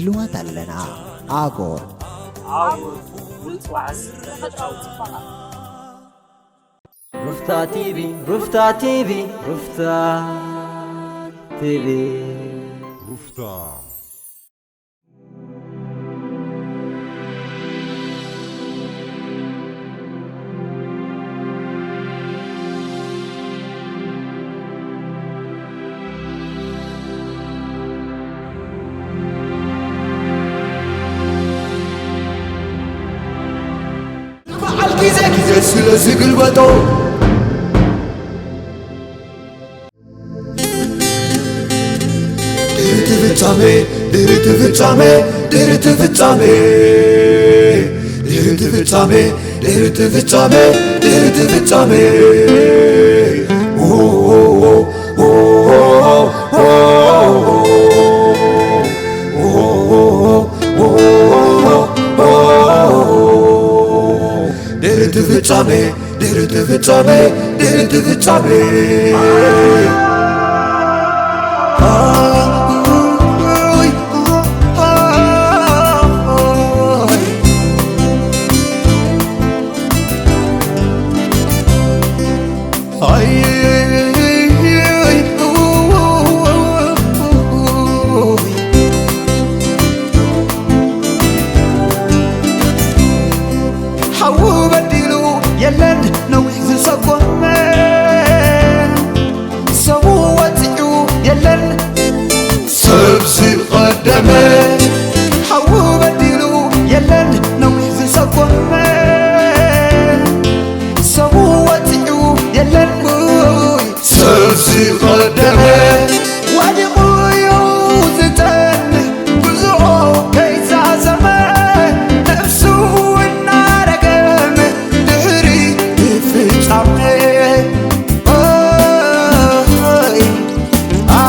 ልዋት ኣለና። ኣጎር። ኣጎር፣ ፍሉጥ ዋዕዚ ተፈጥሮኣዊ ጽባቐ። ሩፍታ ቲቪ፣ ሩፍታ ቲቪ፣ ሩፍታ ቲቪ። ሩፍታ። በዓል ግዜ ግዜ ስለ ዝግልበጦ። ድሕሪቲ ፍጻሜ፣ ድሕሪቲ ፍጻሜ፣ ድሕሪቲ ፍጻሜ፣ ድሕሪቲ ፍጻሜ፣ ድሕሪቲ ፍጻሜ፣ ድሕሪቲ ፍጻሜ። ድሕሪቲ ፍጻሜ፣ ድሕሪቲ ፍጻሜ፣ ድሕሪቲ ፍጻሜ። ሓዉ በዲሉ የለን ነዊሕ ዝሰጎመ፣ ሰቡ ወፂዑ የለን ሰብ ዝቐደመ። ሓዉ በዲሉ የለን ነዊሕ ዝሰጎመ፣ ሰቡ ወፂዑ የለን ሰብ ዝቐደመ። ወዲቑ እዩ ዝጸንሕ ጉዞኡ ከይዛዘመ፣ ነፍሱ እናረገመ ድሕሪ ፍጻሜ። ኦይ፣ ኣ፣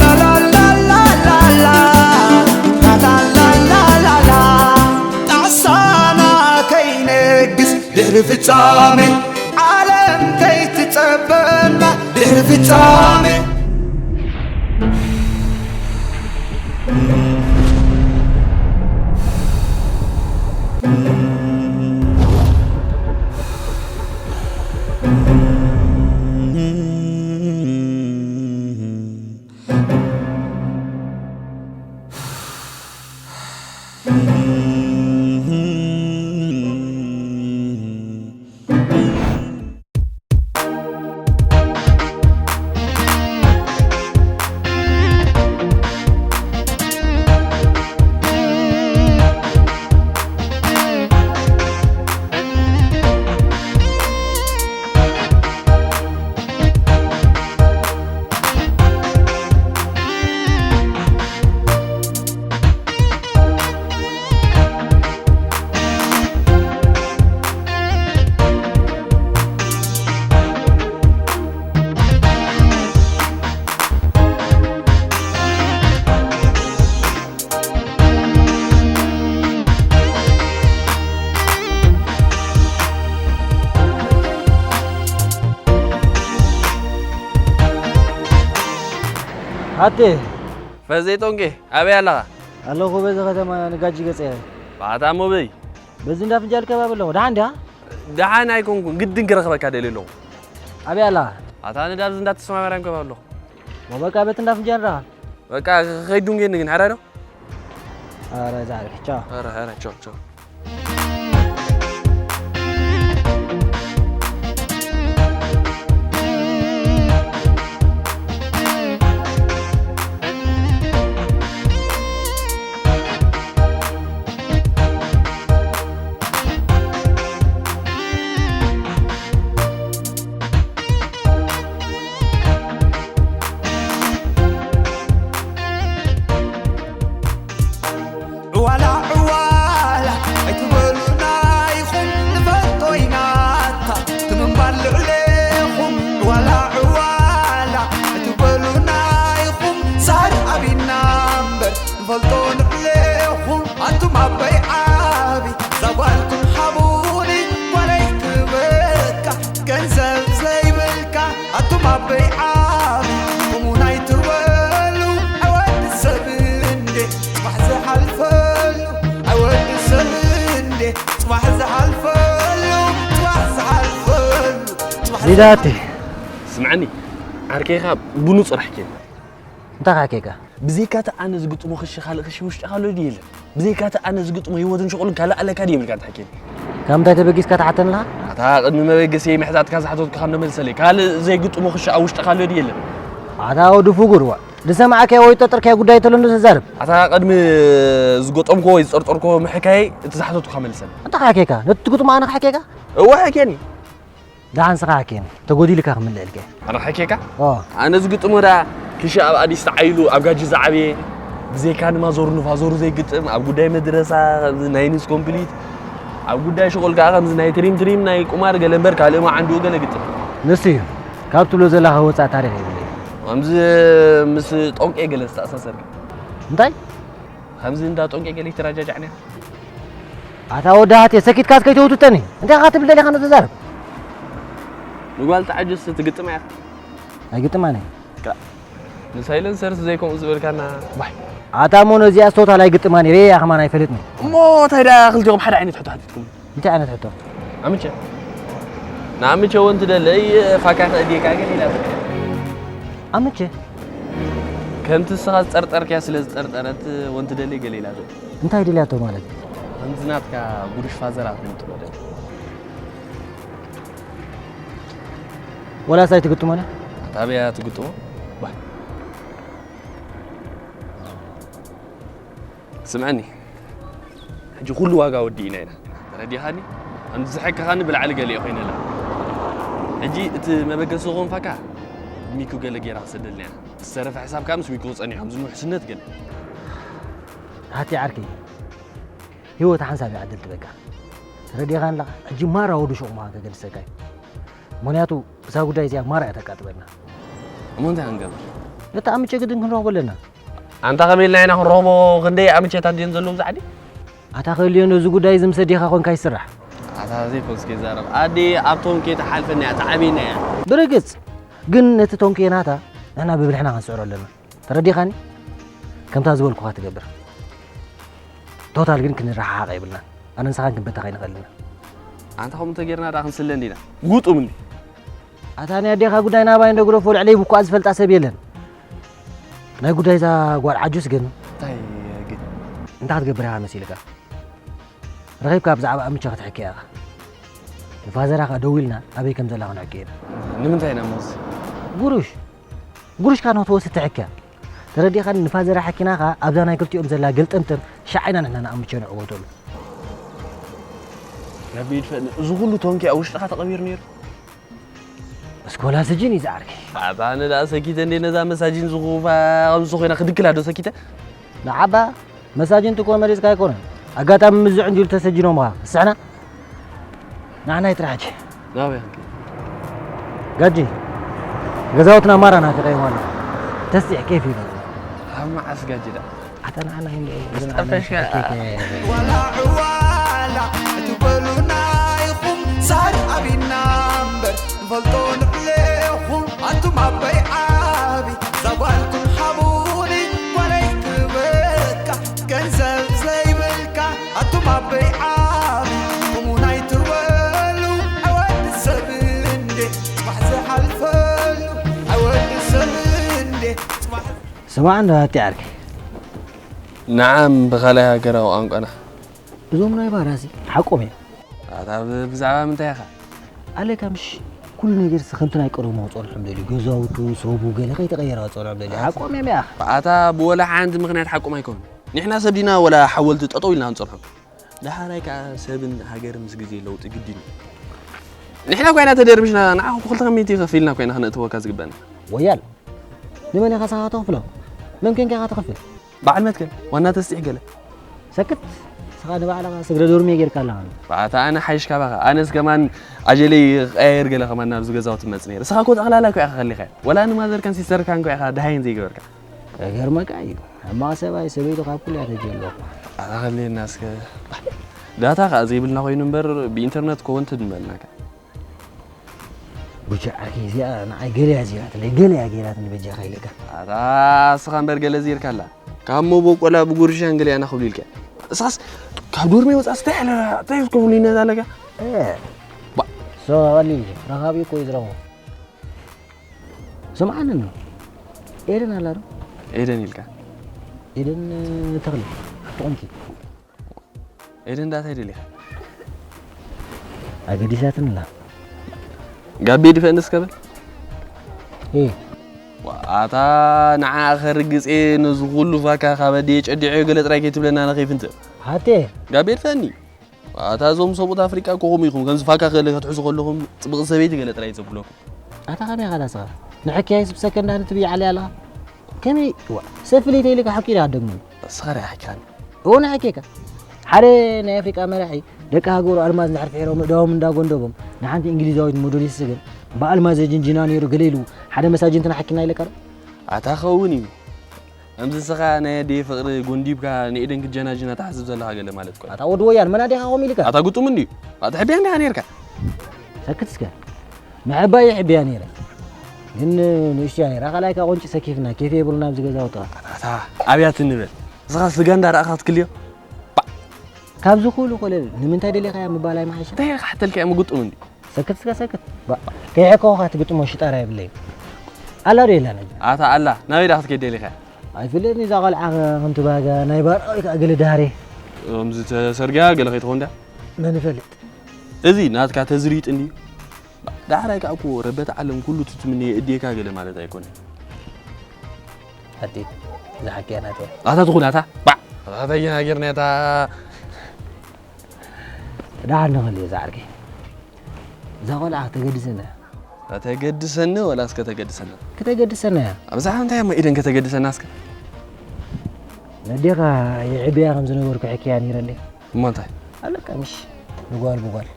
ላላላላላ፣ ላላላላላ፣ ጣዕሳና ከይነግስ ድሕሪ ፍጻሜ፣ ዓለም ከይትጸበና ድሕሪ ፍጻሜ። ኣቴ። ፈዘይ ጦንቄ፣ ኣበይ ኣለኻ? ኣለኹ በዚ ከተማ ንጋጂ ገጸ። ባታ ሞበይ። በዚ እንዳ ፍንጃል ከባቢ ኣለኹ። ደሓን ድያ? ደሓን ኣይኮንኩን፣ ግድን ክረኽበካ ደልየ ኣለኹ። ኣበይ ኣላ? ኣታ ንዳብዚ እንዳ ተስፋማርያም ከባቢ ኣለኹ። ሞ በቃ በቲ እንዳ ፍንጃል ንራኸብ። በቃ ከይዱ እንጌ ንግን፣ ሕራይ ዶ? ኧረ ዛሬ ቻው። ኧረ፣ ኧረ፣ ቻው፣ ቻው። ዕዋላ ዕዋላ ኣይትበሉና ኢኹም ንፈልጦ ኢናታ ትምንባር ልዕሌኹም። ዕዋላ ዕዋላ ኣይትበሉና ኢኹም ሳር ኣቢና እምበር ንፈልጦ ልዕሌኹም። ኣቱም ኣቦይ ዓቢ ዛጓልኩም ሃቡኒ ጓለይ ክበካ ገንዘብ ዘይብልካ ኣቱም ኣቦይ ዓቢ ከምኡ ናይ ትበሉ ኣወድሰ ኢዳቲ ስምዓኒ ዓርከይኻ ብንጹር ሕኬኒ። እንታይ ሓኬካ? ብዘይካቲ ኣነ ዝግጥሞ ክሺ ካልእ ክሺ ውሽጢ ካልእ ድዩ የለን? ብዘይካቲ ኣነ ዝግጥሞ ህይወትን ሽቕልን ካልእ ኣለካ ድዩ የብልካ? እንታይ ሓኬኒ? ካብ ምንታይ ተበጊስካ ትሓተኒ ኣለኻ? ኣታ ቅድሚ መበገሲየይ ምሕታትካ ዝሓተትኩኻ እንዶ መልሰለይ። ካልእ ዘይግጥሞ ክሺ ኣብ ውሽጢ ካልእ ድዩ የለን? ኣታ ወዲ ፍጉር፣ ዋ፣ ዝሰማዕካዮ ወይ ዝጠርጠርካዮ ጉዳይ እንተሎ እንዶ ተዛረብ። ኣታ ቅድሚ ዝገጠምኩዎ ወይ ዝጠርጠርኩዎ ምሕካየይ እቲ ዝሓተትኩኻ መልሰለይ። እንታይ ሓኬካ? ነቲ ትግጥሞ ኣነ ክሓኬካ? እወ ሓኬኒ። ደሓን ስኻ ሓኬኒ፣ ተጎዲልካ ክምልእልካ። ኣነ ክሓኬካ? ኦ። ኣነ ዝግጥሞ ደኣ ክሺ ኣብ ኣዲስ ተዓይሉ ኣብ ጋጂ ዝዓበየ ብዘይካ ንማዞሩ ንፋዞሩ ዘይግጥም ኣብ ጉዳይ መድረሳ ከምዚ ናይ ኒስ ኮምፕሊት ኣብ ጉዳይ ሽቁል ከዓ ከምዚ ናይ ትሪም ትሪም ናይ ቁማር ገለ እምበር ካልእ መዓንድኡ ገለ ግጥም። ንሱ እዩ። ካብ ትብሎ ዘለኻ ወፃእ ታሪኽ የብለይ። ከምዚ ምስ ጦንቄ ገለ ዝተኣሳሰርካ። እንታይ? ከምዚ እንዳ ጦንቄ ገለ ይተራጃጃዕና። ኣታ ወዲ ሃቴ ሰኪትካ እስከይተውትተኒ እንታይ ኢኻ ትብል ደሊኻ ንተዛረብ። ንጓል ተዓጅስ ትግጥማ ኢኻ። ኣይግጥማን እየ። ንሳይለንሰርስ ዘይከምኡ ዝበልካና። ኣታ እሞ ነዚኣ ስቶታል ኣይግጥማን እየ ርእየያ ከማን ኣይፈልጥን። እሞ እንታይ ደኣ ክልቲኦም ሓደ ዓይነት ሕቶ ሓቲትኩም? እንታይ ዓይነት ሕቶ? ኣምቸ ንኣምቸ እውን ትደለይ ፋካ ከእድየካ ግን ኢላ ኣምቸ ከምቲ ንስኻ ዝጠርጠርክያ ስለ ዝጠርጠረት እውን ትደለይ ገለ ኢላ እንታይ ድልያቶ ማለት እዩ ከምዚ ናትካ ጉዱሽ ፋዘራ ክንጥሎ ደል ወላ ሳይ ትግጥሞና ኣታበያ ትግጥሞ ስምዐኒ ሕጂ ኩሉ ዋጋ ወዲእና ኢና ተረዲኻኒ ኣንቲ ዝሐከኻኒ ብላዕሊ ገሊኦ ኮይነላ ሕጂ እቲ መበገሲ ዝኾን ፋካ ሚኩ ገለ ጌራ ክሰደልና እያ ዝተረፈ ሕሳብ ከዓ ምስ ሚኩ ክጸኒሑ ከምዚ ንውሕስነት ገለ ሃቲ ዓርከይ ህይወት ሓንሳብ ይዓድል ትበካ ተረዲኻኒ ኣለኻ ሕጂ ማራ ወዱ ሹቕ ምዃን ከገድሰካ እዩ ምኽንያቱ እዛ ጉዳይ እዚኣ ማራ እያ ተቃጥበልና እሞ እንታይ ክንገብር ነቲ ኣምቸ ግድን ክንረኽቦ ኣለና ኣንታ ከመይ ኢልና ኢና ክንረኽቦ ክንደይ ኣምቸታት ድየን ዘለዉ ብዛ ዓዲ ኣታ ክህልዮ ነዚ ጉዳይ እዚ ምስ ኣዴኻ ኮንካ ይስራሕ ኣታ ዘይኮንስ ከይዛረብ ኣዴ ኣብ ቶንኬ ትሓልፈና እያ ትዓብየና እያ ብርግፅ ግን ነቲ ቶንኬ ናታ ንሕና ብብልሕና ክንስዕሮ ኣለና ተረዲኻኒ ከምታ ዝበልኩኻ ትገብር ቶታል ግን ክንረሓሓቕ የብልናን ኣነ ንስኻን ክንበተኽ ኣይንኽእል ኢና ኣንታ ከምኡ እንተጌርና ደኣ ክንስለ እንዲና ጉጡም እንዲ ኣታ ናይ ኣዴኻ ጉዳይ ናባይ እንዶ ግደፎ ልዕለይ ብኳ ዝፈልጣ ሰብ የለን ናይ ጉዳይ እዛ ጓል ዓጁስ ግን እንታይ ግን እንታይ ክትገብር ኢኻ መሲልካ ረኺብካ ብዛዕባ ኣምቸ ክትሕክያ ኢኻ ንፋዘራ ከኣ ደዊልና ኣበይ ከም ዘላ ክንሕክዮ ኢና ንምንታይ ኢና ሞስ ጉሩሽ ጉሩሽ ከኣ ንክትወስድ ትሕክያ ተረዲኻኒ ንፋዘራ ሓኪና ከኣ ኣብዛ ናይ ክልቲኦም ዘላ ገልጠምጥም ሻዕ ኢና ንሕና ንኣምቸ ንዕወተሉ ረቢ ይድፈእኒ እዚ ኩሉ ቶንኪ ኣብ ውሽጥኻ ተቐቢሩ ነይሩ እስኮላ ስጅን እዩ ዝዓርከይ ኣባነ ደኣ ሰኪተ እንዴ ነዛ መሳጅን ዝኹፋ ከምዚ ኮይና ክድክላ ዶ ሰኪተ ንዓባ መሳጅን ትኮ መሪዝካ ኣይኮነን ኣጋጣሚ ምዝዕ እንዲሉ ተሰጅኖምኻ እስሕና ንዓና ይጥራሕ ሕጂ ናበይ ክንከይድ ጋጂ ገዛውትና ማራ ናፊቐ ይዋና ተስጢሕ ኬፍ ይበል ካብ መዓስ ጋጂ ደኣ ኣታ ንዓና ይንደ ዝጠፈሽካ ዋላ ዕዋላ እትበሉና ኢኹም ሳር ኣቢና እምበር ንፈልጦ ንዕሌኹም ኣቱም ኣበይ ዓቢ ዛጓልኩም ሓቡኒ ጓለይ ክበካ ገንዘብ ዘይብልካ ኣቱም ኣበይ ዓቢ እሙን ኣይትበሉ ኣወዲ ሰብ እንዴ ጽባሕ ዝሓልፈሉ ኣወዲ ሰብ እንዴ ጽባሕ ስማዕ እንዶ ኣቲ ዓርከይ ንዓም ብኻልኣይ ሃገራዊ ቋንቋና እዞም ናይ ባራሲ ሓቆም እዮም ኣታ ብዛዕባ ምንታይ ኢኻ ኣለካ ምሽ ኩሉ ነገር ሲ ከምቲ ናይ ቀደሙ ክጸንሖም ደልዩ ገዛውቱ ሰቡ ገለ ከይተቐየረ ክጸንሖም ደልዩ ሓቆም እዮም ያኽ ኣታ ብወላ ሓንቲ ምኽንያት ሓቆም ኣይኮኑን ንሕና ሰዲና ወላ ሓወልቲ ጠጠው ኢልና ክንጸንሖም ደሓራይ ከዓ ሰብን ሃገርን ምስ ግዜ ለውጢ ግድን እዩ ንሕና ኮይና ተደርምሽና ንዓኹም ክልተ ከመይቲ ከፊልና ኮይና ክነእትወካ ዝግበና ወያል ንመን ኢኻ ስኻ ተኽፍሎ መን ኮንካ ኢኻ ተኽፍል በዓል መትከል ዋና ተስጢሕ ገለ ሰክት ስኻ ንባዕልኻ ስግረ ዶርሜ ጌርካ ኣለኻ ኣታ ኣነ ሓይሽ ካባኻ ኣነስ ከማን ኣጀለይ ቀያየር ገለ ከማን ናብዚ ገዛውቲ መጽ ነይረ ስኻ ኮ ጠቕላላ ኮ ኢኻ ከሊኻዮ ወላ ንማዘርካን ሲስተርካን ኮ ኢኻ ደሃይን ዘይገበርካ ገርመካ እዩ ሕማቕ ሰብኣይ ሰበይቱ ካብ ኩልያ ተጀሎ ኣታ ከሊልና እስከ ዳታ ከዓ ዘይብልና ኮይኑ እምበር ብኢንተርነት ኮ ወንትድ ንበልናካ ጉጂ ዓርከይ እዚኣ ንዓይ ገለያ ዚራትለይ ገለያ ገይራትኒ በጃኻ ኢለካ ኣታ እስኻ እምበር ገለ ዚርካ ኣላ ካብ ሞቦቆላ ብጉርሻን ገለያና ክብሉ ኢልካ እስኻስ ካብ ዶርመይ ወፃ ስታይ ኣለካ እንታይ ክትከፍሉ ይነዛ ኣለካ ሶ ኣሊ ረኻቢ እኮ ይዝረቦ ስምዓኒ ነው። ኤደን ኣላ ዶ? ኤደን ኢልካ ኤደን ተኽለ፣ ሓፍቲ ቁምኪ። ኤደን ዳታይ ደሊኻ ኣገዲሳትን ኣላ። ጋቤ ድፈንስ ከበል እ ኣታ ንዓ ኸርግጽ ነዚ ኩሉ ፋካ ካብ ኣደየ ጨዲዐዮ ገለ ጥራይ ከይትብለና ንኸይፍንትእ ሃቴ ጋቤ ድፈኒ ኣታ እዞም ሰብኡት ኣፍሪቃ እኮ ከምኡ ኢኹም ከምዚ ፋካ ገለ ክትሕዙ ከለኹም ጽብቕቲ ሰበይቲ ገለ ጥራይ ዘብለኩም ኣታ ከመይ ኢኻ ዳስኻ ንሕክያይ ስብ ሰከንዳ ንትብይ ዓሊ ኣለኻ ከመይ ዋ ሰፍልይተ ኢልካ ሓቂ ኢልካ ደግመሉ እስኻ ርኣ ሓኪኻኒ እወ ንሕኬካ ሓደ ናይ ኣፍሪቃ መራሒ ደቂ ሃገሩ ኣልማዝ እንድሕር ፍሒሮም እዳዎም እንዳጎንደቦም ንሓንቲ እንግሊዛዊት ሞዴሊስት ግን ብኣልማዝ ጅንጅና ነይሩ ገለ ኢሉ ሓደ መሳጅንትና ሓኪና ኢለካ ዶ ኣታ ኸውን እዩ ከምዚ ንስኻ ናይ ኣደይ ፍቕሪ ጎንዲብካ ንኤደን ክጀናጅና ትሓስብ ዘለኻ ገለ ማለት እኮ እዩ። ኣታ ወዲ ወያን መን ኣዴኻ ከምኡ ኢልካ ኣታ ግጡም እንድዩ ኣታ ሕቢያ እንዲኻ ነርካ ሰክት እስከ ምሕባይ ሕቢያ ነይረ ግን ንእሽትያ ነይራ ካልኣይካ ቆንጪ ሰኪፍና ኬፍ የብልና ኣብዚ ገዛ ወጥኻ ኣታ ኣብያት ንበል ንስኻ ስጋ እንዳረኣኻ ክትክልዮ ካብዚ ኩሉ ኮለል ንምንታይ ደሊኻያ ምባል ኣይመሓይሽ እንታይ ኢልካ ሓተልካ እየ ምግጡም እንዲ ሰክት እስከ ሰክት ከይሐከኹኻ ትግጥሞ ሽጣራ የብለይ ኣላ ዶ የላን ኣታ ኣላ ናበይ ዳ ክትከይድ ደሊኻ ኣይፍለጥኒ እዛ ቆልዓ ከምቲ ባጋ ናይ ባርኣዊ ከዓ ገለ ዳህሬ ከምዚ ተሰርግያ ገለ ከይትኸውን ድያ መን ይፈልጥ እዚ ናትካ ተዝሪጥ እንድዩ ዳሕራይ ከዓ እኮ ረበት ዓለም ኩሉ ትትምንየ እድየካ ገለ ማለት ኣይኮነ ኣቲ ዝሓቅያ ናትያ ኣታ ትኹን ኣታ ባዕ ኣታ ተየናገርና እታ ዳሓር ንኽእል እዛ ዓርኪ እዛ ቆልዓ ከተገድሰና ከተገድሰኒ ወላ እስከ ተገድሰና ከተገድሰና እያ ኣብዛ ሓንታይ እሞ ኢደን ከተገድሰና እስከ ነዴኻ የዕብያ ከም ዝነበርኩ ሕክያ ነይረ እንዴ እሞ እንታይ ኣለካ ምሽ ብጓል ብጓል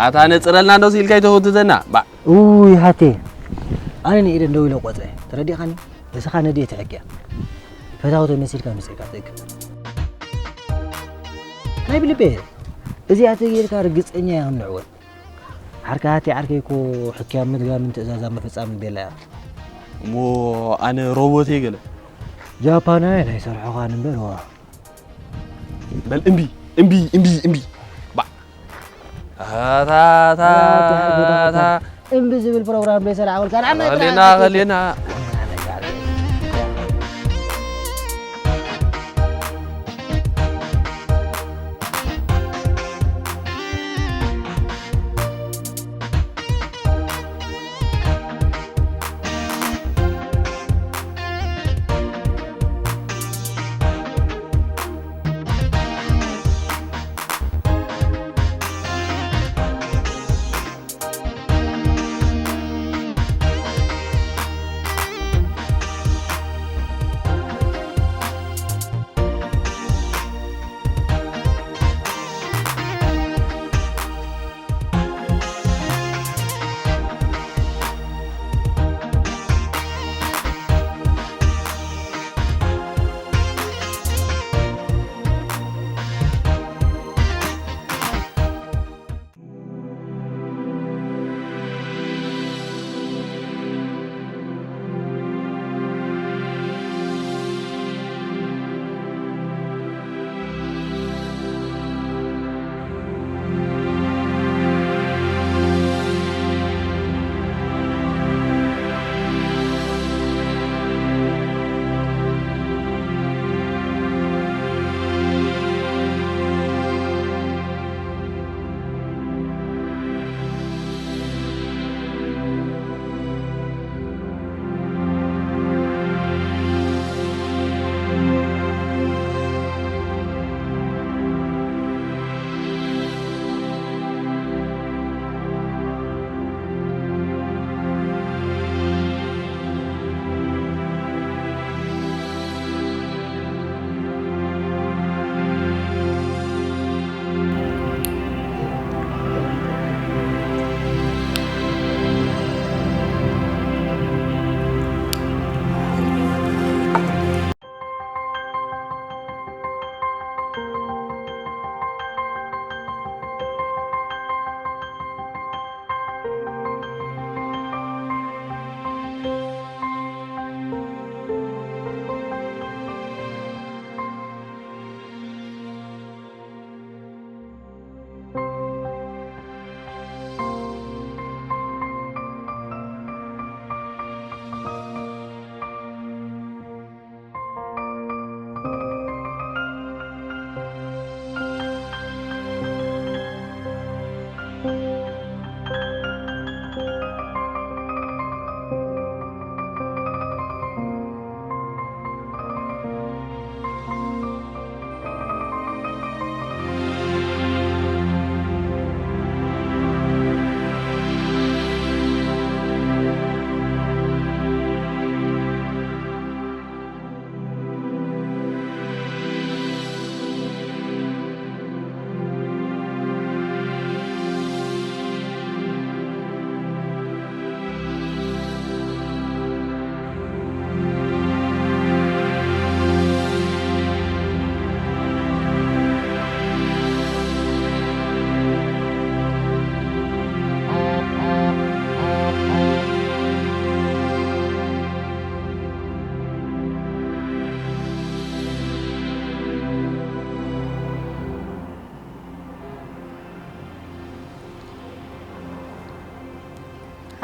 ኣታ ነፅረልና እንዶ ሲልካ ይተወትተና ባ ውይ ሃቴ ኣነ ንኢደን ደው ኢለ ቆፅረ ተረዲኻኒ እስኻ ነድየ ትሕክያ ፈታዊ ተመሲልካ ምፅእካ ትእክብ ናይ ብልቤ እዚኣ ተጌርካ ርግፀኛ እያ ምንዕወት ዓርካ ሃቴ ዓርከይ እኮ ሕክያ ምድጋምን ትእዛዛ ምፍፃምን ቤላ እያ እሞ ኣነ ሮቦት እየ ገለ ጃፓናውያን ኣይሰርሖኻን እምበር ዋ በል እምቢ እምቢ እምቢ እምቢ ባ ኣታ ኣታ ኣታ እምቢ ዝብል ፕሮግራም ዘይሰላዓ ወልካ ንዓና ኸሌና ኸሌና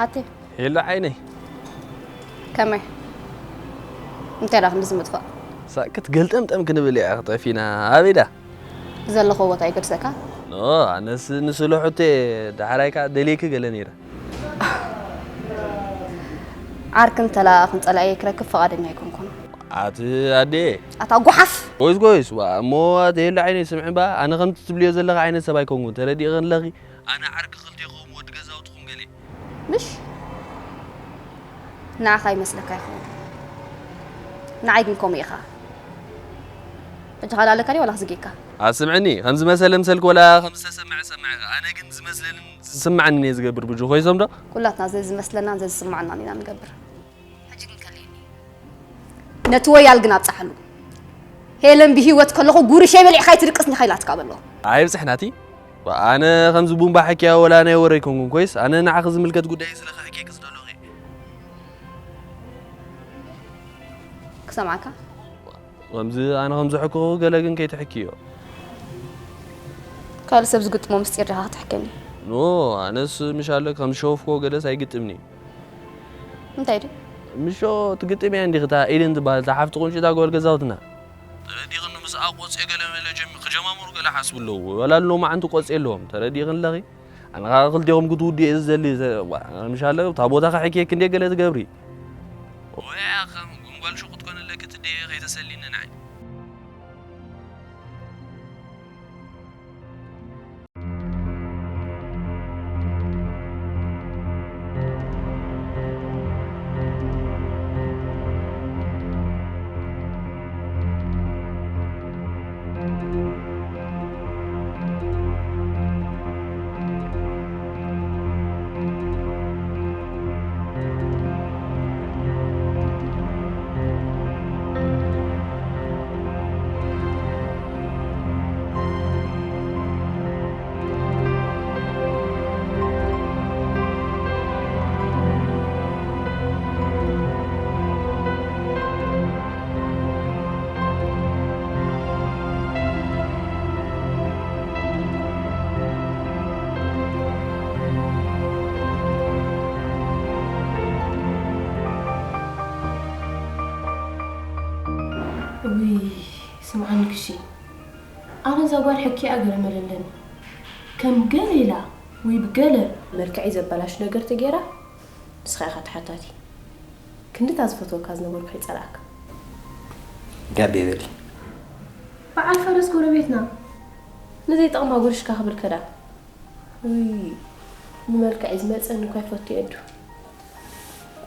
ኣቴ ሄሎ ዓይነይ። ከመይ እንታይ ደኣ ክንዲ ዝምጥፋእ? ሳክት ገልጠምጠም ክንብል እያ ጠፊና። ኣበይ ደኣ? ዘለኹ ቦታ ይገድሰካ? ኖ ኣነስ ንስለ ሕቶ ዳሕራይካ ደልየኪ ገለ ነይረ። ዓርክን ተላኣኽን ጸላእየ ክረክብ ፈቓደኛ ኣይኮንኩን። ኣቲ ኣዴ። ኣታ ጓሓፍ! ጎይስ ጎይስ ዋ እሞ ኣቲ ሄሎ ዓይነይ ስምዒ እምባ ኣነ ከምቲ ትብልዮ ዘለኺ ዓይነት ሰብ ኣይኮንኩን ተረዲእኺ ኣለኺ። ኣነ ዓርኪ ክልቴኹም ወዲ ገዛውትኹም ገለ። ምሽ ንዓኻ ይመስለካ ይኸውን ንዓይ ግን ከምኡ ኢኻ። ሕጂ ካልእ ኣለካ ድዩ ዋላ ክዝጊካ? ኣስምዕኒ ከም ዝመሰለ ምሰልክ ወላ ከም ዝተሰምዐ ሰምዐ ኣነ ግን ዝመስለንን ዝስምዓንን እየ ዝገብር ብጁ ኮይሶም ዶ? ኩላትና ዘዝመስለናን ዘዝስምዓናን ኢና ንገብር። ሕጂ ግን ከልእኒ ነቲ ወያል ግን ኣብጽሓሉ። ሄለን ብህይወት ከለኹ ጉርሸይ በሊዕካ ኣይትድቅስኒ ከይላትካ በሎ። ኣይብጽሕ ናቲ ኣነ ከምዚ ቡምባ ሕክያ ወላ ናይ ወረ ኣይኮንኩን ኮይስ ኣነ ንዓኺ ዝምልከት ጉዳይ ስለ ክሕክየኪ ዝደለኹ ክሰምዓካ ከምዚ ኣነ ከምዚ ሕክኹ ገለ ግን ከይትሕክዮ ካልእ ሰብ ዝግጥሞ ምስጢር ዲኻ ክትሕከኒ ኖ ኣነስ ምሽ ኣለ ከም ዝሸወፍክዎ ገለስ ኣይግጥምኒ እንታይ ድዩ ምሾ ትግጥምያ እንዲኺ እታ ኢድን ትበሃል እታ ሓፍቲ ቁንጪ እታ ጓል ገዛውትና ተረዲኽኒ ምስኣ ቆጽየ ገለ መለ ጀሚ ክጀማምሩ ገለ ሓስቡ ኣለዉ ወላ ሎማዓንቲ ቆጽየ ኣለዎም ተረዲኽን ኣለኺ ኣነ ከዓ ክልቴኹም ክትውድኡ እየ ዝደሊ ምሻለ እታ ቦታ ከሕክየኪ እንዴ ገለ ትገብሪ ወይ ኣኸ ግን ጓል ሹቕ ክትኮን ኣለኪ ትድየ ከይተሰሊኒ ንዓይ ውይ ስምዓኒ ክሺ ኣነ እዛ ጓል ሕክያ ገለ መለለኒ ከም ገለ ኢላ ወይ ብገለ መልክዐይ ዘበላሽ ነገር ተገይራ ንስኻ ኢኻ ተሓታቲ ክንድታ ዝፈትወካ ዝነበርኩ ከይጸላእካ ጋብ የበሊ በዓል ፈረስ ጎረቤትና ንዘይጠቕማ ጉርሽካ ክብል ከዳ ውይ ብመልክዐይ ዝመጸኒ እኳ ይፈቱ የዱ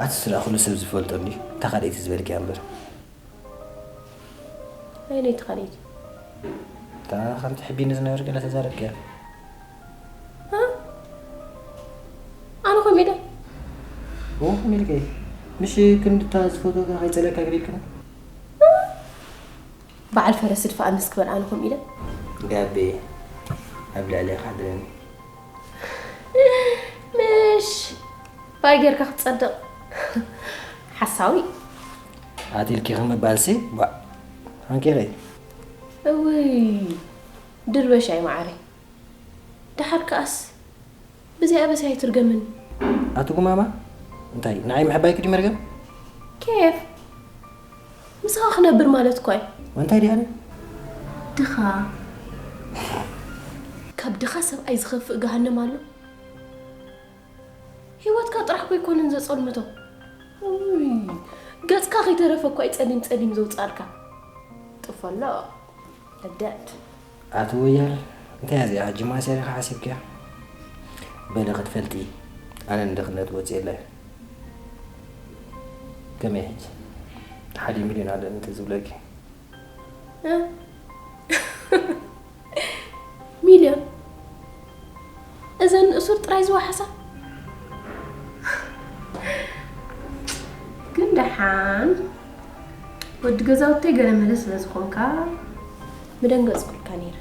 ኣቲ ስለ ኩሉ ሰብ ዝፈልጦ እንዲ እታ ካልኣይቲ ዝበልክያ እምበር ኣየነይቲ ካልኣይቲ እታ ከምቲ ሕቢኒ ዝነበር ገለ ተዛረብክያ ኣነ ኮም ኢለ ኦ ከመይ ኢልከ ምሽ ክንድታ ዝፈትወካ ከይጸለካ ገለ ኢልክና በዓል ፈረስ ድፋኣንስ ክበል ኣነ ኮም ኢለ ጋቤ ኣብ ልዕሌ ካድረኒ ምሽ ባይ ጌርካ ክትጸድቕ ሓሳዊ ኣቲልኪ ከምባልሲ ቧዕ ሓንኪኸይ እውይ ድርበሻይ መዓረይ ደሓር ከኣስ ብዚኣ በስ ኣይትርገምን ኣቲ ጉማማ እንታይ ንዓይ ምሕባይኪ ድዩ መርገም ኬፍ ምሳኻ ክነብር ማለት እኳ እዩ እንታይ ድያ ድኻ ካብ ድኻ ሰብኣይ ዝኸፍእ ገሃነም ኣሎ ህይወትካ ጥራሕ ኮይኮንን ዘጸልምቶ ገጽካ ከይተረፈ እኳ እዩ ጸሊም ጸሊም ዘውጻልካ ጥፈሎ እደት ኣቲ ወያል እንታይ እያ እዚኣ ሕጂ ማስያ ዲኻ ሓሲብክያ በሊ ክትፈልጢ ኣነ ንድኽነት ወፅየላ እዩ ከመይ ሕጂ ሓደ ሚልዮን ኣለኒ እንተዝብለኪ ሚልዮን እዘን ንእሱር ጥራይ ዝወሓሳ ግን ደሓን ወዲ ገዛውተይ ገለመለ ስለ ዝኾንካ ምደንገጽኩልካ ነይረ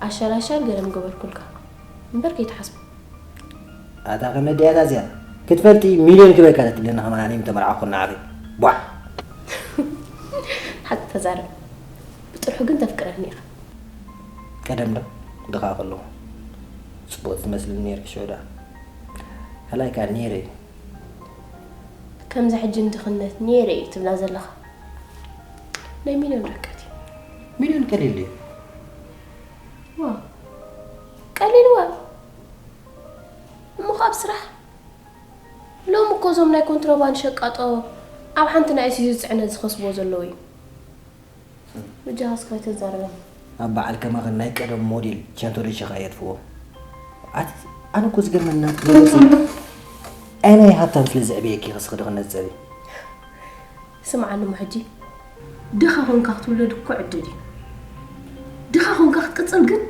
ኣሻላሻል ገለ ምገበርኩልካ እምበር ከይትሓስቦ ኣታ ከመድያታ እዚኣ ክትፈልጢ ሚልዮን ክበካ ትብለኒ ከማን ኣነ ምተመርዓኹ ናዓኺ ቧዕ ሓቂ ተዛረብ ብጥርሑ ግን ተፍቅረኒ ኢኻ ቀደም ዶ ድኻ ከለኹ ጽቡቕ ትመስልኒ ነይርኪ ሽዑ ደኣ ካልኣይ ከኣ ነይረ እዩ። ከምዚ ሕጂ ንድኽነት ነይረ እዩ ትብላ ዘለኻ። ናይ ሚልዮን ርሕቀት እዩ። ሚልዮን ቀሊል እዩ። ዋ፣ ቀሊል ዋ። እሞ ካብ ስራሕ ሎም እኮ እዞም ናይ ኮንትሮባንድ ሸቃጦ ኣብ ሓንቲ ናይ ኣይሱዙ ዝፅዕነት ዝኸስብዎ ዘለዉ እዩ። ብጃኻ እስከ ኣይተዛርበኒ። ኣብ በዓል ከማኽን ናይ ቀደም ሞዴል ቻንቶሌ ሸኻ የጥፍዎ። ኣቲ ኣነ እኮ ዝገርመኒ ናትኪ መግለጺ ኣይ ናይ ሃብታም ስለ ዘዕበየኪ ክስኺ ድኽነት ጸቢ። ስምዓኒ እሞ ሕጂ ድኻ ኮንካ ክትውለድ እኮ ዕድል እዩ። ድኻ ኮንካ ክትቅጽል ግን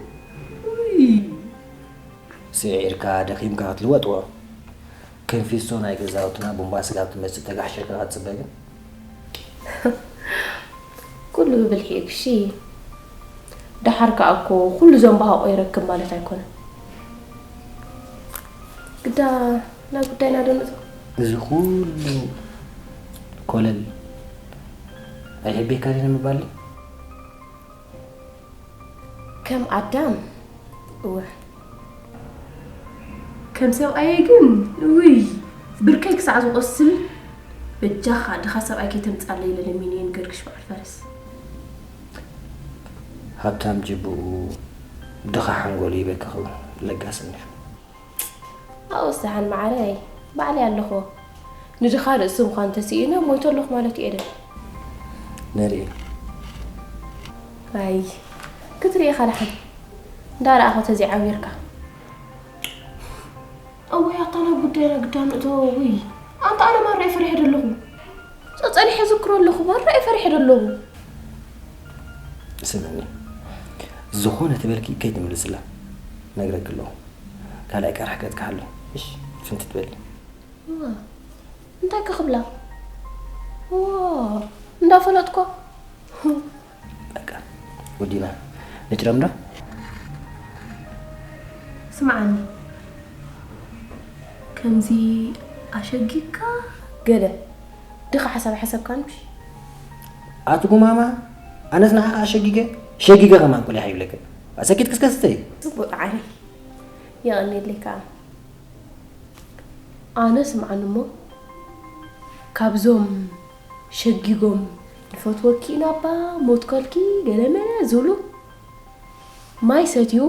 ውይ። ስዒርካ ደኺምካ ክትልወጥዎ። ከም ፊስቶ ናይ ገዛውትና ቡምባ ስጋብ ትመጽእ ተጋሕሸካ ክትጽበ ግን። ኩሉ ብብልሒ እዩ ክሺ። ደሓር ከኣ እኮ ኩሉ ዘንባሃቆ ይረክብ ማለት ኣይኮነን። ግዳ ናብ ጉዳይና ዶ ንእቶ? እዚ ኩሉ ኮለል ኣይሕቤካ ድዩ ንምባል? ከም ኣዳም እወ። ከም ሰብኣየይ ግን ውይ ብርከይ ክሳዕ ዝቆስል በጃኻ ድኻ ሰብኣይ ከይተምጻለይ ኢለ ለሚነየ ንገርግሽ በዓል ፈረስ። ሃብታም ጅብኡ ድኻ ሓንጎሉ ይበክኽው ለጋስ እንዲኻ። ኣብኡ ስሓን መዓረይ ባዕለይ ኣለኹ። ንድኻ ርእሲ ምዃን ተስኢነ ሞይተ ኣለኹ ማለት እዩ ኤደን። ነርኢ። ኣይ ክትርኢ ኢኻ ደሓን እንዳረኣኻ ተዘይዓዊርካ። እወ ኣታ ናብ ጉዳይና ግዳ ንእቶ። ውይ ኣንታ ኣነ ማራ እየ ፈሪሐ ደለኹ። ጸጸኒሐ ዝክሮ ኣለኹ ማራ እየ ፈሪሐ ደለኹ። ስምዕኒ ዝኾነ ትበልኪ ከይትምልስላ ነግረኪ ኣለኹ። ካልኣይ ቀራሕ ገጽካ ኣሎ። እሺ ፍንቲ ትበሊ። እዋ፣ እንታይ ከ ክብላ? እዋ፣ እንዳፈለጥኳ። በቃ ወዲና ንጭረም ዶ? ስምዓኒ፣ ከምዚ ኣሸጊካ ገለ ድኻ ሓሳብ ሓሰብካ ምሽ? ኣቲ ጉማማ፣ ኣነስ ንዓኻ ኣሸጊገ ሸጊገ ከማን ቁሊሕ ይብለክን። ኣሰኪት ክስከስተይ። ጽቡቅ ዓሪ። የቐንየለይ ከኣ። ኣነ ስምዓኒ እሞ፣ ካብዞም ሸጊጎም ንፈትወኪ ኢና እባ ሞትከልኪ ገለመለ ዝብሉ ማይ ሰትዩ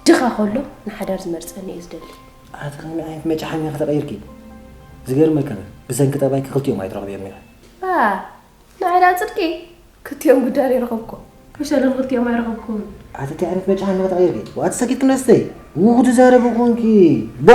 ድኻ ከሎ ንሓዳር ዝመርጸኒ እየ ዝደሊ። ኣቲ ከመይ ዓይነት መጫሓኒ ኢኺ ተቐይርኪ? ዝገርመካ ብሰንኪ ጠባይኪ ክልቲኦም ኣይትረኽብዮም ኢኺ። ባ ንዓይ ደኣ ጽድቂ ክልቲኦም ጉዳል ይረኸብኩ። መሸለም ክልቲኦም ኣይረኸብኩን። ኣቲ እንታይ ዓይነት መጫሓኒ ኢኺ ተቐይርኪ? ዋት ሰኪት ክነስተይ ውኹ ትዛረቢ ኮንኪ። ባ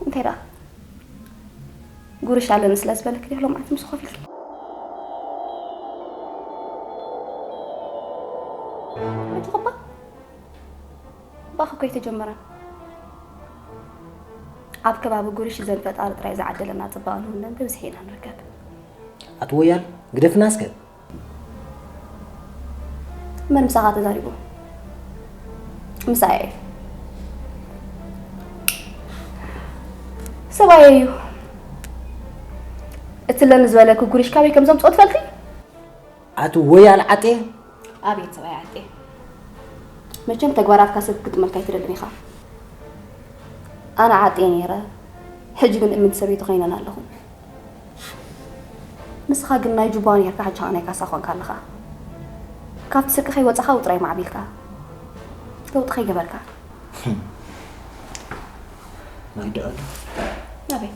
እንታይ ደኣ? ጉርሽ ኣለኒ ስለ ዝበለክ ድዩ ሎምዓንቲ ምስ ኮፍ ኢልኪ? እቲ ኹባ ባኺ እኮ ኣይተጀመረን። ኣብ ከባቢ ጉርሽ ዘን ፈጣሪ ጥራይ ዝዓደለና ጽባቐ ንውነን ብብዝሒ ኢና ንርከብ። ኣቲ ወያል ግደፍና እስከ። መን ምሳኻ ተዛሪቡ? ምሳይ እየ። ሰብኣየ እዩ። እቲ ለኒ ዝበለኪ ጉሪሽ ካበይ ከም ዘምፅኦ ትፈልጢ? ኣቲ ወያል ዓጤ። ኣቤት ሰብኣይ ዓጤ፣ መቸም ተግባራትካ ሰብ ክጥመልካ ኣይትደልን ኢኻ። ኣነ ዓጤ ነይረ፣ ሕጂ ግን እምንቲ ሰበይቲ ኮይነን ኣለኹ። ንስኻ ግን ናይ ጁባ ነርካ፣ ሕጂ ኸኣ ናይ ካሳ ኾንካ ኣለኻ። ካብቲ ስርቂ ከይወጻኻ ውጥራይ ማዕቢልካ ለውጢ ከይገበርካ። ናይ ደኣሉ ናበይ?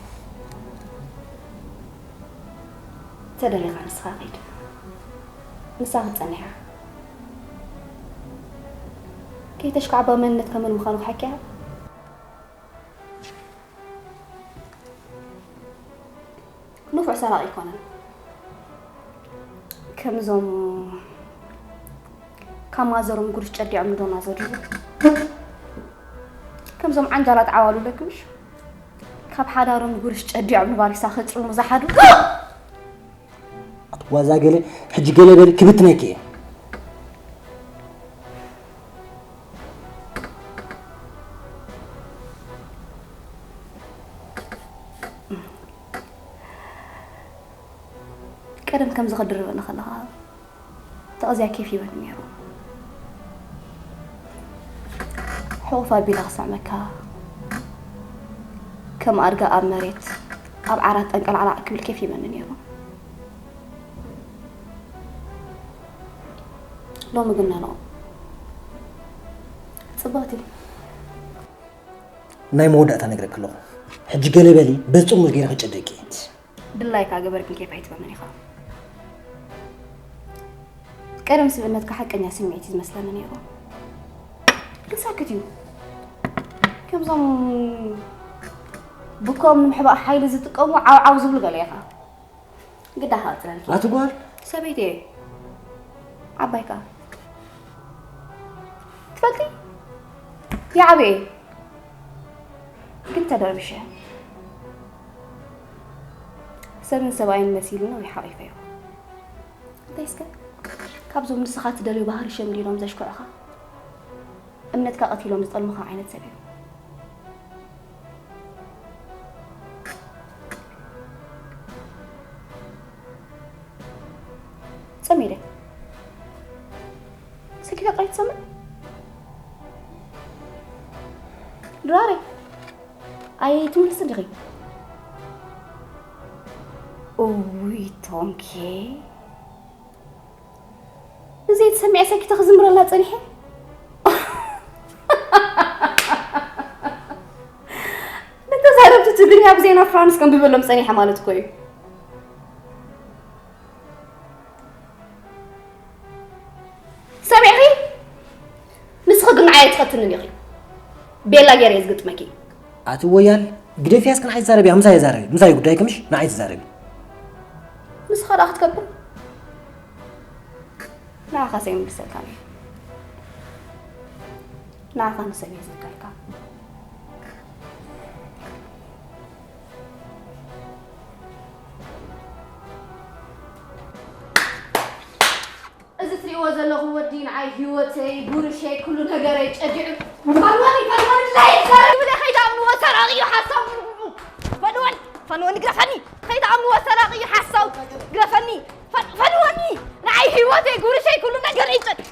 ተደሊኻ ንስኻ ኺድ። ንሳ ክትጸንሕ እያ። ከይተሽካዕባ መንነትካ መን ምዃኑ ክሓኪያ። ንፉዕ ሰራቒ ኣይኮነን። ከምዞም ካብ ማዘሮም ጉርሽ ጨዲዖም ንዶና ዘድሩ ከምዞም ዓንጃላት ዓዋሉ ለክምሽ ካብ ሓዳሮም ጉርሽ ጨዲዖም ንባሪሳ ከጽልሙ ዝሓዱ። ዋዛ ገለ ሕጂ ገለ በል ክብትነኪ እየ። ቀደም ከምዚ ክድርበኒ ከለኻ ተቐዝያ ኬፍ ይበኒ ነይሩ። ሕቑፍ ኣቢለ ክስዕመካ፣ ከም ኣድጋ ኣብ መሬት ኣብ ዓራት ጠንቀላዕላዕ ክብል ኬፍ ይበኒ ነይሩ። ሎሚ ግን ነኖ ጽብቕቲ። ናይ መወዳእታ ነግረክ ኣለኹ። ሕጂ ገለ በሊ በዚ ጥርሙዝ ገይረ ክጨደቂ። ድላይካ ገበር ግን ኬፍ ኣይትበምን ኢኻ። ቀደም ስብእነትካ ሓቀኛ ስምዒት እዩ ዝመስለኒ ነይሩ፣ ግን ሳክት እዩ። ከምዞም ብኮም ንምሕባእ ሓይሊ ዝጥቀሙ ዓውዓው ዝብሉ ገለ ኢኻ። ግዳኻ ኣጽለልኪ። ኣቲ ጓል ሰበይቲ እየ። ዓባይካ ትፈልጢ? ይዓበየ ግን ተደርብሸ። ሰብን ሰብኣይን መሲሉ ነው ይሓቂፈዮ። እንታይ እስከ ካብዞም ንስኻ ትደልዮ ባህሪ ሸምዲዶም ዘሽክዑኻ እምነትካ ቀቲሎም ዝጠልሙኻ ዓይነት ሰብ እዩ። ጸሚደ ሰኪታ ጥራይ ትሰምዕ ድራረይ። ኣይ ትምልስ እንዲኺ? እውይ ቶንኬ፣ እዚ የተሰሚዐ ሰኪተ ክዝምረላ ጸኒሐ። ንተዛረብቲ ትግርኛ ብዜና ፍራንስ ከንብበሎም ጸኒሐ ማለት እኮ እዩ። ሰሚዕኺ? ንስኺ ግን ንዓይ ኣይትኸትንን ኢኺ። ቤላ ገይረ እየ ዝግጥመኪ። ኣቲ ወያል ግደፍያ እስከ ንዓይ ትዛረብያ፣ ምሳይ ተዛረቢ። ምሳይ ጉዳይ ከምሽ ንዓይ ትዛረቢ። ንስኻ ደኣ ክትከብር ንዓኻ ዘይምልሰልካ እየ። ንዓኻ ንሰብ እየ ዝልከልካ። እዚ ትሪእዎ ዘለኹም ወዲ ንዓይ ህይወተይ፣ ጉርሸይ፣ ኩሉ ነገረይ ጨዲዑ። ፋንዋኒ፣ ፋንዋኒ፣ ላይ ይዛረብ ይብል፣ ከይትኣምንዎ ሰራቒ እዩ፣ ሓሳብ። ፋንዋኒ፣ ፋንዋኒ፣ ግረፈኒ። ከይትኣምንዎ ሰራቒ እዩ፣ ሓሳብ። ግረፈኒ። ፋን-፣ ፋንዋኒ፣ ንዓይ ህይወተይ፣ ጉርሸይ፣ ኩሉ ነገረይ ጨዲዑ።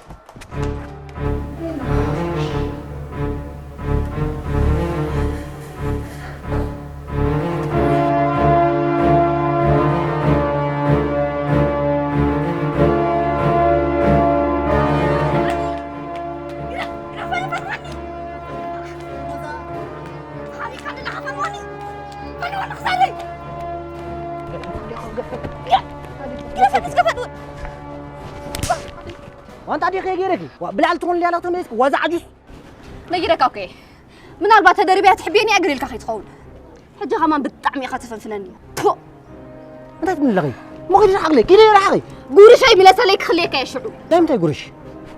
ዋንታ ዲኸ ገይረኪ? ዋ፣ ብላዕሊ ትኾን ሊያላ ተመይስክ ዋዛ ዓጁስ። ነጊረካ እኮ እየ። ምናልባት ተደሪብያ ትሕብየኒ እያ ግር ኢልካ ከይትኸውን። ሕጂ ከማን ብጣዕሚ ኢኻ ተፈንፍነኒ። ፖ! እንታይ ትብሊ ኣለኺ? እሞ ኪዲ ርሓቕለይ፣ ኪዲ ርሓቒ። ጉርሸይ ምለሰለይ ክኽልየካ እየ ሽዑ። እንታይ ምንታይ ጉርሽ?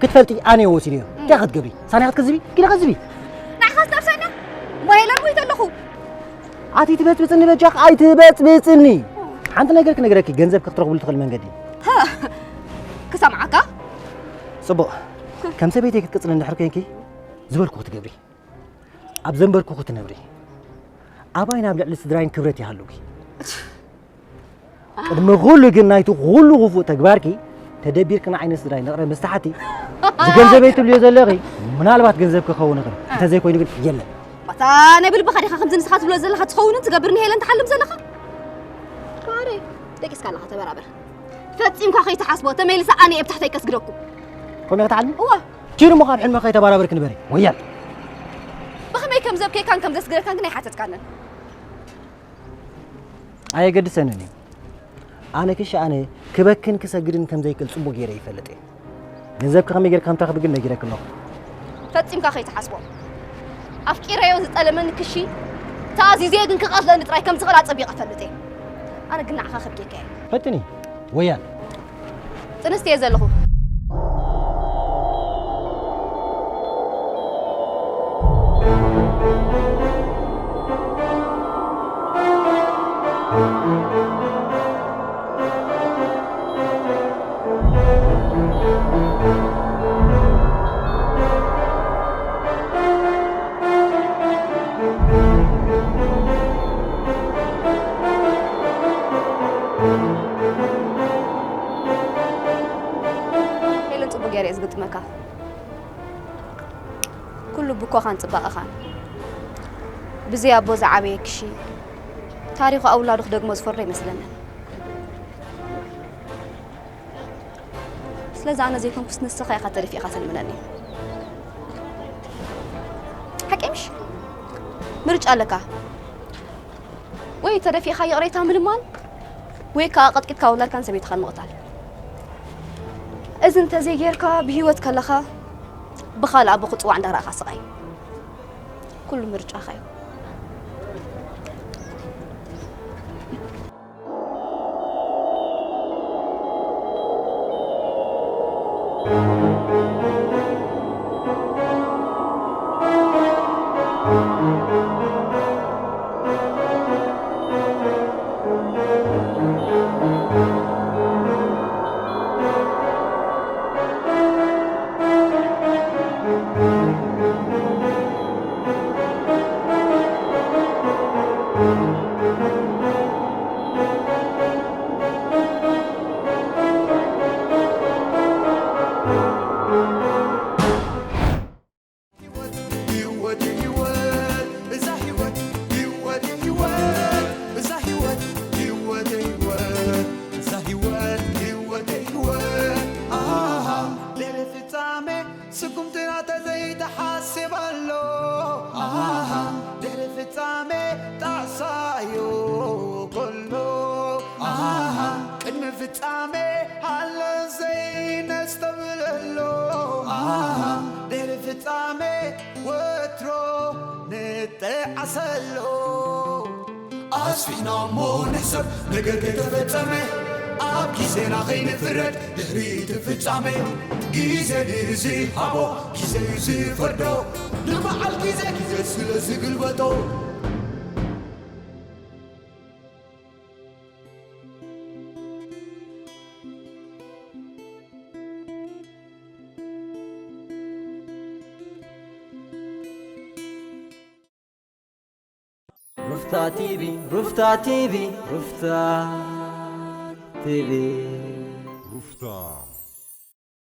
ክትፈልጢ ኣነ እየ ወሲደዮ። እንታይ ክትገብሪ? ሳንያ ክትከዝቢ? ኪዲ ከዝቢ። ንዓኻ ዝጠብሰና? ሞይለን ወይ ዘለኹ? ኣቲ ትበጽብጽኒ በጃኽ፣ ኣይትበጽብጽኒ። ሓንቲ ነገር ክነግረኪ፣ ገንዘብ ክትረኽብሉ ትኽእል መንገዲ። ክሰምዓካ? ጽቡቕ። ከም ሰበይተይ ክትቅጽሊ እንድሕር ኮይንኪ፣ ዝበልኩ ክትገብሪ። ኣብ ዘንበርኩ ክትነብሪ። ኣባይ ናብ ልዕሊ ስድራይን ክብረት ይሃልውኪ። ቅድሚ ኩሉ ግን ናይቲ ኩሉ ክፉእ ተግባርኪ ተደቢርኪ ንዓይኒ ስድራይ ንቕረ ምስ ትሓቲ፣ እዚ ገንዘበይ ትብልዮ ዘለኺ፣ ምናልባት ገንዘብ ክኸውን ይኽእል። እንተዘይኮይኑ ግን የለን። ኣታ ናይ ብልብኻ ዲኻ ከምዚ ንስኻ ትብሎ ዘለኻ ትኸውንን ትገብርን ሄለን ትሓልም ዘለኻ? ማሬ፣ ደቂስካ ኣለኻ፣ ተበራበር። ፈጺምካ ከይትሓስቦ፣ ተመሊሰ ኣነ እየ ብታሕተይ ከስግደኩም። ከምኡ ኢኻ ትሓልሚ? እወ። ኪዱ እሞ ካብ ሕልሚ ከይተበራበርኪ ንበሪ። ወያል። ብኸመይ ከም ዘብከይካን ከም ዘስግደካን ግን ኣይሓተትካንን። ኣየገድሰንን እዩ። ኣነ ክሽ ኣነ ክበክን ክሰግድን ከም ዘይክእል ጽቡቕ ገይረ ይፈልጥ እየ። ገንዘብ ከመይ ጌርካ ከም ትረኽቢ ግን ነጊረኪ ኣለኹ። ፈጺምካ ከይትሓስቦ። ኣፍቂረዮ ዝጠለመኒ ክሺ፣ ተኣዚዘዮ ግን ክቐትለኒ ጥራይ ከም ዝኽእል ኣጸቢቐ እፈልጥ እየ። ኣነ ግን ንዓኻ ከብኬካ እየ። ፈትኒ፣ ወያል። ጥንስቲ እየ ዘለኹ። ሄለን፣ ጽቡቕ ገይረ እየ ዝግጥመካ። ኩሉ ብኮኻን ጽባቐኻን። ብዘይ ኣቦ ዝዓበየ ክሺ፣ ታሪኹ ኣውላዱ ክደግሞ ዝፈርዶ ኣይመስለንን። ስለዚ ኣነ ዘይኮንኩስ ንስኻ ኢኻ ተደፊእካ ተልምነኒ። ሓቂ ምሽ? ምርጫ ኣለካ። ወይ ተደፊእካ ይቕሬታ ምልማን፣ ወይ ከኣ ቀጥቂጥካ ውላድካን ሰበይትኻን ምቕታል። እዚ እንተዘይጌርካ፣ ብህይወት ከለኻ ብኻልእ ኣቦ ክጽዋዕ እንዳረኣኻ ስቓይ። ኩሉ ምርጫኻ እዩ። ህይወት፣ ህይወት፣ ህይወት፣ እዛ ህይወት፣ ህይወት፣ ህይወት፣ እዛ ህይወት፣ ህይወት፣ ህይወት፣ እዛ ህይወት፣ ህይወት፣ ህይወት፣ ኣሃ፣ ድሕሪ ፍጻሜ ስጉምትና ተዘይተሓስብ ኣሎ፣ ኣሃ፣ ድሕሪ ፍጻሜ ጣዕሳዮ ከሎ፣ ኣሃ፣ ቅድሚ ፍጻሜ ሃለ ዘይነስተብለሎ፣ ኣሃ፣ ድሕሪ ፍጻሜ ወትሮ ንጠዓሰሎ። ኣስፊሕና እሞ ንሕሰብ ነገር ከይተፈጸመ፣ ኣብ ግዜና ከይንፍረድ ድሕሪ እቲ ፍጻሜ። ግዜ ንዝሃቦ ግዜ እዩ ዝፈርዶ፣ ንበዓል ግዜ ግዜ ስለ ዝግልበጦ። ሩፍታ ቲቪ፣ ሩፍታ ቲቪ፣ ሩፍታ ቲቪ። ሩፍታ